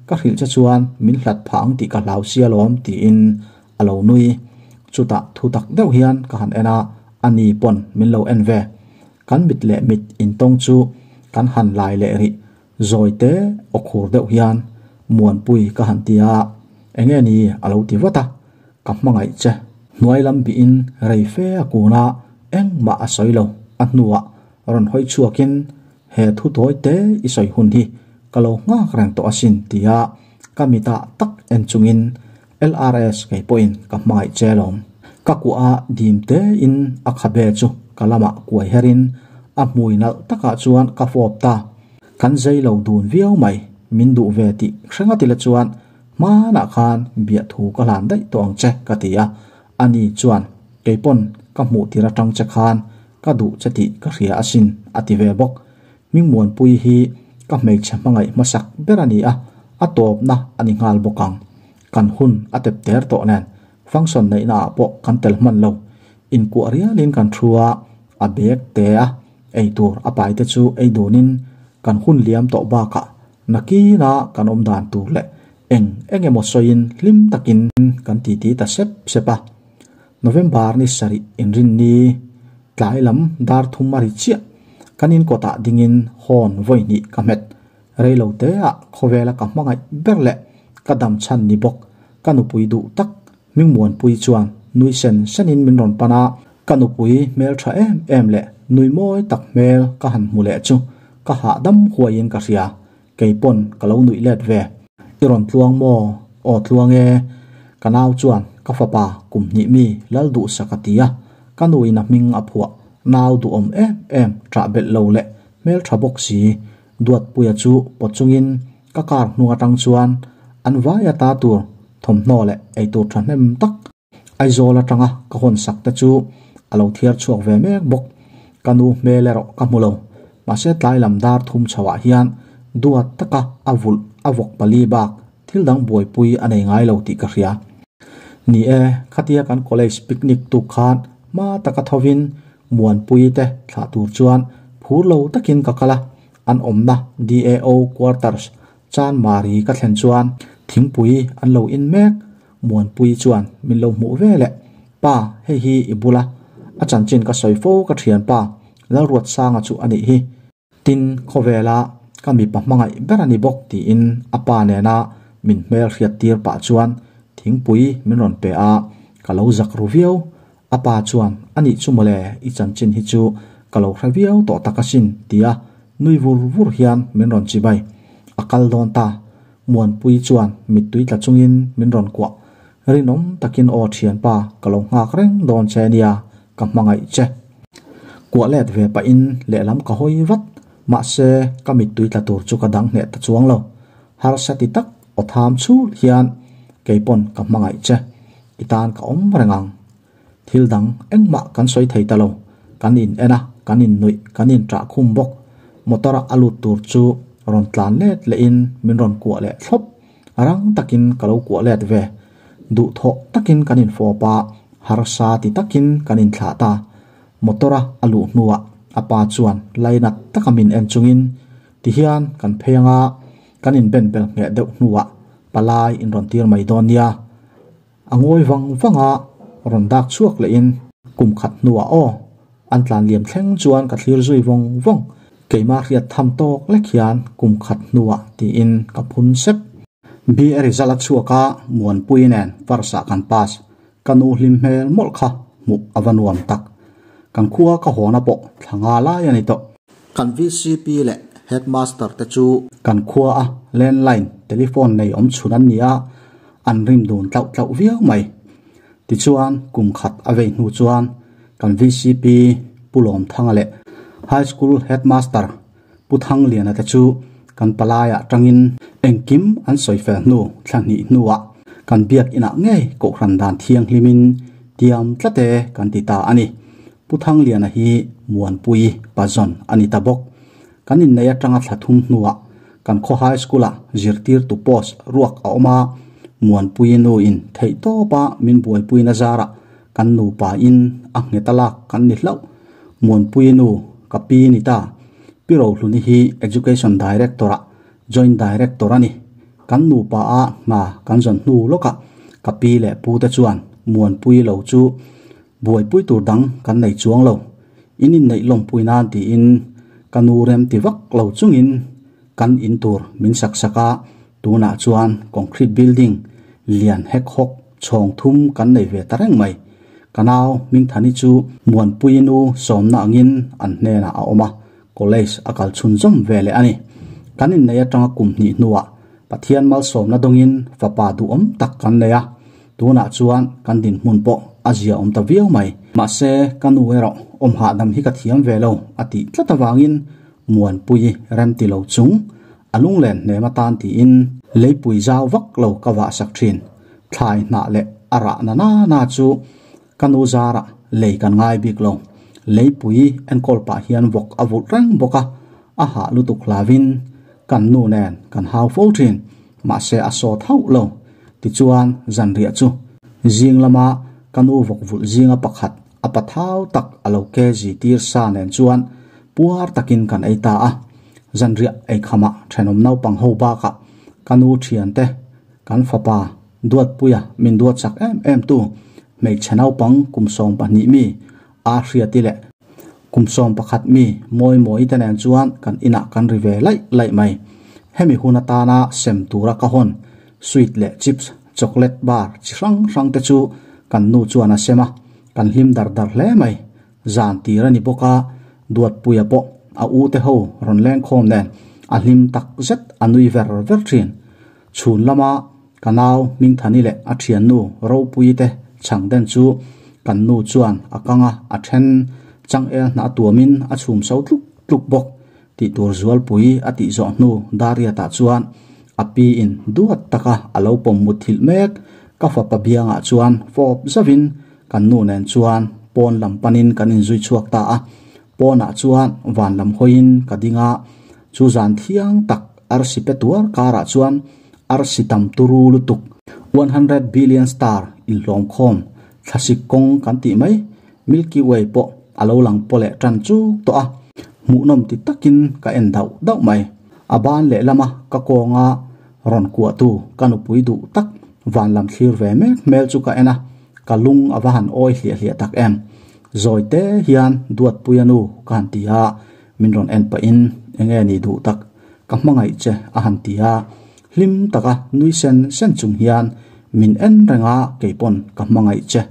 ka hrilh che chuan min hlat phah ang tih ka hlau sia lawm tiin a lo nui. Chutah thu tak deuh hian ka han en a, ani pawn min lo en ve. Kan mit leh mit intawng chu kan han lai leh rih. Zawi te aw khur deuh hian Muanpui ka han ti a, enge ni a lo ti vat a, ka hmangaih che. Hnuai lam bihin rei fe a kun a, engmah a sawi lo. A hnuah rawn hawi chhuakin he thu tawi te i sawi hun hi ka lo nghak reng tawh asin tia ka mitah tak en chungin LRS kei pawhin ka hmangaih che alawm. Ka kuah a dim tein a khabe chu ka lamah kuai herin a hmui nalh takah chuan ka fawp ta. Kan zei lo dun viau mai, min duh ve tih hre ngati la chuan hmanah khan biah thu ka hlan daih tawh ang che ka ti a, ani chuan kei pawn ka hmuh tir atang che khan ka duh che tih ka hria asin a ti ve bawk. Hmingmuanpui hi ka hmeichhe hmangaih hmasak ber a ni a, a tawpna a ni nghal bawk ang. Kan hun a tep ter tawh nen function neihna ah pawh kan tel hman lo. Inkuah rialin kan thu a, a bag te a eitur a pai te chu ei dunin kan hun liam tawh bakah nakina kan awm dan tur leh eng eng emaw sawiin hlim takin kan titi ta sep sep a. November ni sarih inrinni tlai lam dar thum a ri chiah. Kan in kawtah dingin horn vawi hnih ka hmet. Rei lo te ah khawvela ka hmangaih ber leh ka dam chhan ni bawk ka nupui duh tak Hmingmuanpui chuan nui sen senin min rawn pan a, ka nupui hmel tha em em leh nui mawi tak hmel ka han hmu leh chu ka hahdam huaiin ka hria, kei pawn ka lo nuih let ve. I rawn tluang maw? Aw tluang e. Ka nau chuan ka fapa kum hnih mi lal duhsak a ti a, ka nuin a hming a phuah, nau duhawm em em ṭah belh lo leh hmel ṭha bawk si Duatpuia chu pawt chungin ka car hnung atang chuan an vai ata tur thawmhnaw leh eitur thahnem tak Aizawl atanga ka hawn sak te chu a lo thiar chhuak ve mek bawk. Ka nu hmel erawh ka hmu lo. Mahse tlai lam dar thum chhoah hian duat taka a vulh a vawk pali bak thil dang buaipui a nei ngai lo tih ka hria. Ni e, khatia kan college picnic tuk khan hma taka thovin Muanpui te thlah tur chuan phur lo takin ka kal a, an awmna DAO quarters Chanmari ka thlen chuan thingpui an lo in mek. Muanpui chuan min lo hmuh ve leh, Pa, hei hi i bula a chanchin ka sawi fo ka thianpa Lalruatsanga chu a nih hi. Tin, khawvela ka mipa hmangaih ber a ni bawk tiin a pa nena min hmel hriat tir pah chuan thingpui min rawn pe a, ka lo zak ru viau. A pa chuan, A nih chu mawle, i chanchin hi chu ka lo hre viau tawh tak asin tia nui vur vur hian min rawn chibai. A kal dawn ta. Muanpui chuan mittui tla chungin min rawn kuah. Rinawm takin aw thianpa, ka lo nghak reng dawn che nia, ka hmangaih che. Kuah let ve pahin lehlam ka hawi vat, mahse ka mittui tla tur chu ka dang hneh ta chuang lo. Harsa ti tak aw tham chhul hian keipawn ka hmangaih che, i tan ka awm reng ang. Thil dang engmah kan sawi thei ta lo, kan in en a, kan in nuih, kan in ṭah khum bawk. Motor a a lut tur chu rawn tlan let lehin min rawn kuah leh thlawp. Rang takin ka lo kuah let ve. Duhthawh takin kan infawp a, harsa ti takin kan inthlah ta. Motor-a a luh hnuah a pa chuan lainat taka min en chungin tihian kan phei anga kan inben bel ngheh deuh hnuah palai inrawn tir mai dawn nia. A ngawi vang vang a, rawn dak chhuak lehin kum khat hnuah aw. An tlan liam thleng chuan ka thlir zui vawng vawng. Keimah hriat tham tawk lek hian kum khat hnuah tiin ka phun sep. BA result a chhuak a, Muanpui nen first ah kan pass. Ka nu hlim hmel mawlh kha hmuh a va nuam tak. Kan khua ka hawna pawh thla nga lai a ni tawh. Kan VCP leh Headmaster te chu kan khua a landline telephone nei awm chhun an ni a, an rim dun tlauh tlauh viau mai. Tichuan kum khat a vei hnu chuan kan VCP Pu Lawmthanga leh High School Headmaster Pu Thangliana te chu kan palaiah tangin engkim an sawi fel hnu thla hnih hnuah kan biak inah ngei kohhran dan thianghlimin tiam tlat e kan ti ta a ni. Pu Thangliana hi Muanpui Pazawn a ni ta bawk. Kan inneih atanga thla thum hnuah kan khaw High School-ah zirtirtu post ruak a awm a, Muanpui nu in theihtawpa min buaipuina zarah kan nupa in a nghet a lak kan ni hlauh. Muanpui nu ka pi ni ta. Pi Rohluni hi Education Director-ah Joint Director a ni. Kan nupa a hna kan zawn hnu lawkah ka pi leh pu te chuan Muanpui lo chu Buaipui tur dang kan nei chuang lo. In inneih lawmpui nan tiin ka nu rem ti vak lo chungin kan in tur min sak sak a, tunah chuan concrete building lian hek hawk chhawng thum kan nei ve ta reng mai. Ka nau Hmingthani chu Muanpui nu sawmna angin an hnenah a awm a, college a kal chhunzawm ve leh a ni. Kan inneih atanga kum hnih hnuah Pathian malsawmna dawngin fapa duhawm tak kan nei a, Tunah chuan kan dinhmun pawh a zia awm ta viau mai. Mahse, ka nu erawh awm hahdam hi ka thiam ve lo a tih tlat avangin Muanpui rem ti lo chung a lunglen hnem atan tiin leipui zau vak lo ka vah sak thin. Thlai hnah leh a rah na na na chu ka nu zarah lei kan ngai bik lo. Leipui enkawl pah hian vawk a vulh reng bawk a, a hah lutuk hlavin kan nu nen kan hau fo thin. Mahse a sawt hauh lo. Tichuan zanriah chu zing lama ka nu vawk vulh zinga pakhat a pa thau tak a lo ke zi tir sa nen chuan puar takin kan ei ta a. Zanriah ei khamah thenawm naupang ho bakah ka nu thiante kan fapa Duatpuia min duat chak em em tu hmeichhe naupang kum 12 mi a hriati leh Kum 11 mi mawi mawi te nen chuan kan inah kan ri ve laih laih mai. Hemi hun atana sem tura ka hawn sweet leh chips, chocolate bar chi hrang hrang te chu kan nu chuan a sem a, kan hlim dar dar hle mai. Zan tir a ni bawk a, Duatpuia pawh a u te ho rawn lengkhawm nen a hlim tak zet a nui ver ver thin. Chhun lama Ka nau Hmingthani leh a thiannu Ropuii te chhang den chu kan nu chuan a kang a, a then changel hnah tuamin a chhum so tluk tluk bawk tih tur Zualpui a tih zawh hnu Dariatah chuan a pi in duat taka a lo pawm mut thilh mek. Ka fapa biangah chuan fawp zauhin kan nu nen chuan pawn lam panin kan inzui chhuak ta a. Pawnah chuan van lam hawiin ka ding a, chu zan thiang tak arsi pe tuar karah chuan arsi tam turu lutuk, 100 billion star inhlawm khawm thlasik kawng kan tih mai, Milky Way pawh a lo lang paw leh tan chuk tawh a, hmuhnawm ti takin ka en dauh dauh mai. A ban lehlama ka kawnga rawn kuahtu ka nupui duh tak van lam thlir ve mek hmel chu ka en a, ka lung a va han awi hliah hliah tak em. Zawi te hian Duatpuia nu ka han ti a, min rawn en pahin enge ni duh tak ka hmangaih che a han ti a, hlim taka nui sen sen chung hian min en reng a keipawn ka hmangaih che.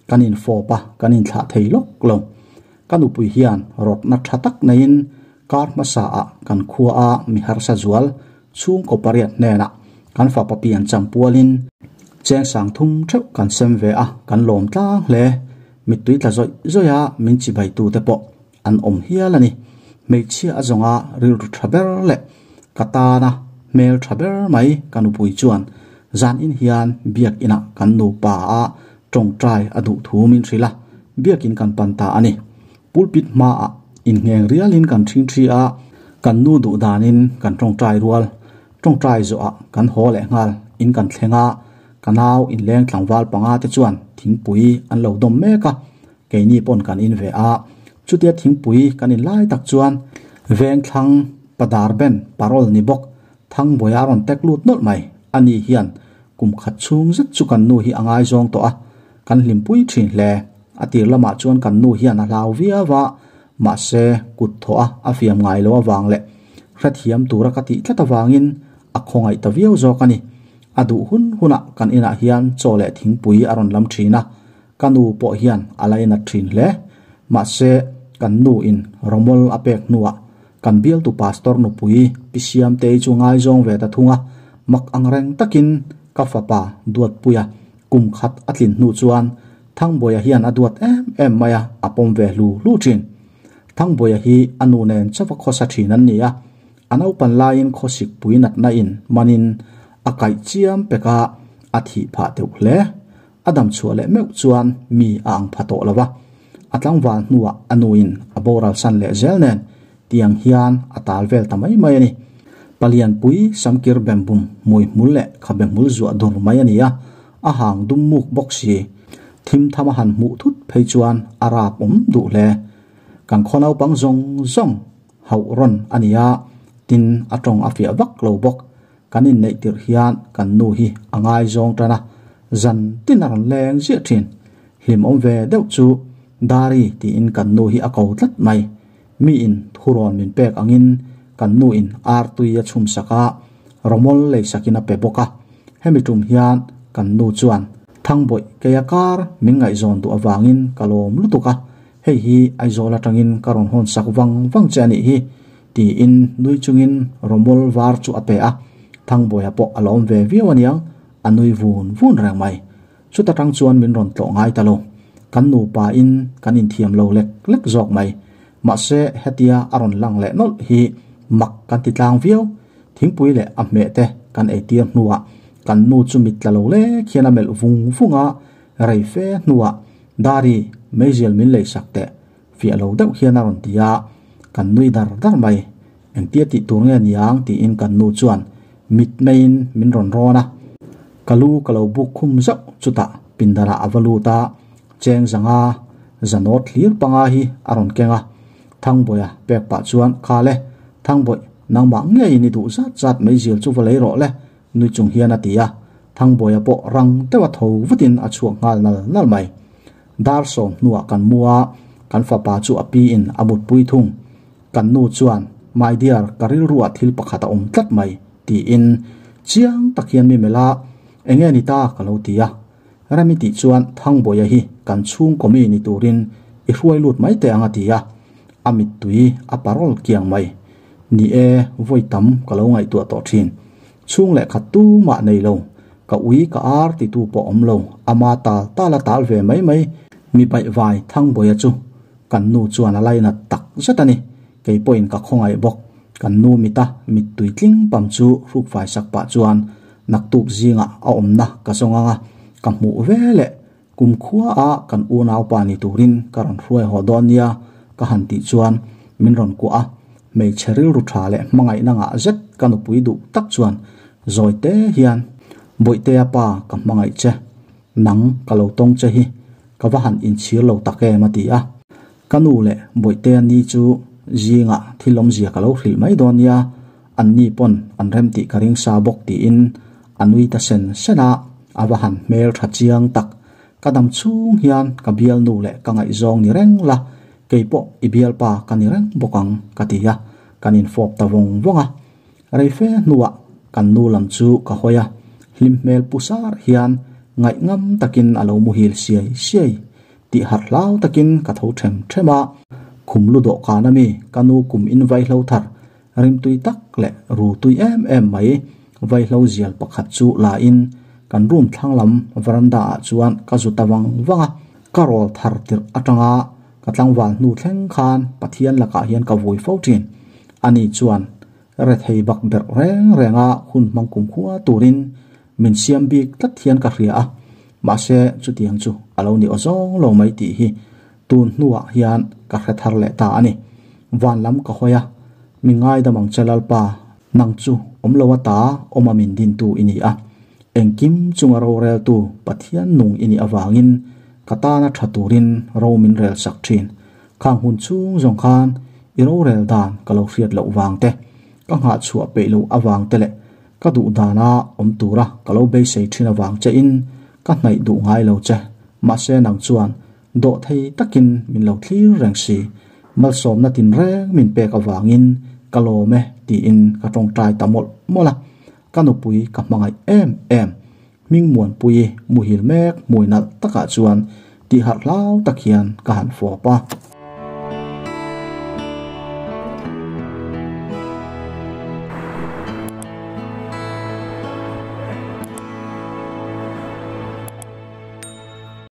Kan infawp a, kan inthlah thei lawk lo. Ka nupui hian rawtna tha tak neiin kar hmasa ah kan khua a mi harsa zual chhungkaw pariat hnenah kan fapa pian champualin cheng sang thum theuh kan sem ve a, kan lawm tlang hle. Mittui tla zawih zawih a min chibai tute pawh an awm hial a ni. Hmeichhia a zawnga rilru tha ber leh ka tana hmel tha ber mai ka nupui chuan zan in hian biak inah kan nupa a tawngtai a duh thu min hrilh a, biakin kan pan ta a ni. Pulpit hmaah inngheng rialin kan thing thi a, kan nu duh danin kan tawngtai rual. Tawngtai zawhah kan haw leh nghal in kan thleng a, ka nau inleng tlangval panga te chuan thingpui an lo dawm mek a, Keini pawn kan in ve a, chutia thingpui kan in lai tak chuan vengthlang padar ben parol ni bawk Thangbuaia a rawn tek lut nawlh mai. Ani hian kum khat chhung zet chu kan nu hi a ngaizawng tawh a, kan hlimpui thin hle. A tir lamah chuan kan nu hian a hlau viau a, mahse kut thawh a a fiam ngai lo avang leh hrethiam tura ka tih tlat avangin a khawngaih ta viau zawk a ni. A duh hun hunah kan inah hian chaw leh thingpui a rawn lam thin a, ka nu pawh hian a lainat thin hle. Mahse kan nu in rawmawl a pek hnuah kan bialtu pastor nupui Pi Siamtei chu ngaizawng ve ta thung a, mak angreng takin ka fapa Duatpuia kum khat a tlin hnu chuan Thangbuaia hian a duat em em mai a, a pawm ve hlu hlu thin. Thangbuaia hi a nu nen chauha khawsa thin an ni a, a naupan laiin khawsik pui natna in manin a kaih chiam pek a, a thih phah deuh hle. A dam chhuah leh meuh chuan mi a ang pha tawh lo va, a tlangval hnuah a nuin a boral san leh zel nen tiang hian a tal vel ta mai mai a ni. Palianpui samkir bembum hmui hmul leh khabe hmul zuah dur mai a ni a, a hang dum muk bawk si. Thim tham a han hmuh thut phei chuan a rap awm duh hle. Kan khaw naupang zawng zawng hauh rawn a ni a, tin a tawng a fiah vak lo bawk. Kan inneih tirh hian kan nu hi a ngaizawng tan a, zan tin a rawn leng ziah thin. Hlimawm ve deuh chu Dari tiin kan nu hi a ko tlat mai. Miin thurawn min pek angin kan nu in ar tui a chhum sak a, rawmawl lei sakin a pe bawk a. Hemi tum hian kan nu chuan Thangbawih keia kar min ngaihzawn duh avangin ka lawm lutuk a, hei hi Aizawl atangin ka rawn hawn sak vang vang che a nih hi tiin nui chungin rawmawl var chu a pe a. Thangbawiha pawh a lawm ve viau aniang, a nui vun vun reng mai. Chuta tang chuan min rawn tlawh ngai ta lo. Kan nupa in kan inthiam lo lek lek zawk mai. Mahse hetia a rawn lang leh nawlh hi mak kan ti tlang viau. Thingpui leh a hmeh te kan eitir hnuah kan nu chu mit tla lo lek hian a melh vung vung a, rei fe hnuah Dari, meizial min lei sak teh fiah lo deuh hian a rawn ti a, kan nui dar dar mai. Engtia tih tur nge niang tiin kan nu chuan mit meiin min rawn rawn a, ka lu ka lo buk khum zauh chutah pindarah a va lut a, cheng zanga zanawt hlir panga hi a rawn keng a, Thangbawiha pek pah chuan Khale, Thangbawih, nangmah ngeiin i duh zat zat meizial chu va lei rawh le nui chung hian a ti a, Thangbawiha pawh rang deuha tho vutin a chhuak nghal nal nal mai. Dar sawm hnuah kan mu a, kan fapa chu a piin a mutpui thung. Kan nu chuan, My dear, ka rilruah thil pakhat a awm tlat mai, tiin chiang tak hian mi melh a, Enge ni ta? ka lo ti a. Remi tih chuan Thangbawiha hi kan chhungkaw mi ni turin i hruai lut mai teh ang a ti a, a mittui a parawl kiang mai. Ni e, vawi tam ka lo ngaihtuah tawh thin. Chhung leh khat tu mah nei lo, ka ui ka ar titu pawh awm lo, ama tal tal a tal ve mai mai. Mi baihvai Thangbawiha chu kan nu chuan a lainat tak zet a ni. Kei pawhin ka khawngaih bawk. Kan nu mita mittui tling pam chu hrukfai sak pah chuan naktuk zingah a awmna ka zawng ang a, ka hmuh ve leh kumkhua a kan unaupa ni turin ka rawn hruai haw dawn nia ka han tih chuan min rawn kuah a, hmeichhe rilru tha leh hmangaihna ngah zet ka nupui duh tak chuan zawite hian Bawihtea pa ka hmangaih che, nang ka lo tawng che hi ka va han inchhir lo tak em a ti a. Ka nu leh Bawihtea ni chu zingah thil awmzia ka lo hrilh mai dawn nia, an ni pawn an rem tih ka ring sa bawk tiin a nui ta sen sen a, a va han hmel tha chiang tak. Ka dam chhung hian ka bialnu leh ka ngaihzawng ni reng la, kei pawh i bialpa ka ni reng bawk ang ka ti a, kan infawp ta vawng vawng a. Rei fe hnuah kan nu lam chu ka hawi a, hlim hmel pu sar hian ngaih ngam takin a lo muhil siai siai tih harh hlau takin ka tho them them a. Khum lu dawhkan ami ka nu kum in vaihlo thar rimtui tak leh ru tui em em mai vaihlo zial pakhat chu la in kan room thlang lam veranda ah chuan ka zu ta vang vang a. Ka rawl thar tirh atanga ka tlangval hnu thleng khan Pathian lakah hian ka vui fo thin. Ani chuan rethei bak berh reng renga hun hmang kumkhua turin min siam bik tlat hian ka hria a, mahse chutiang chu a lo ni aw zawng lo mai tih hi tun hnuah hian ka hre thar leh ta a ni. Van lam ka hawi a, mi ngaidam ang che Lalpa, nang chu awm lo ata awma min dintu i ni a, engkim chunga roreltu Pathian nung i nih avangin ka tana tha turin ro min rel sak thin. Khang hun chhung zawng khan i rorel dan ka lo hriat loh vang te, ka nghah chhuah peih loh avang te leh ka duh dana awm tura ka lo beisei thin avang che in ka hnaih duh ngai lo che. Mahse nang chuan Dawhthei takin min lo thlir reng si. Malsawmna tinreng min pek avangin ka lawm e tiin ka tawngtai ta mawlh mawlh a. Ka nupui ka hmangaih em em. Hmingmuanpuii muhil mek hmui nalh takah chuan tihharh hlau tak hian ka han fawp a.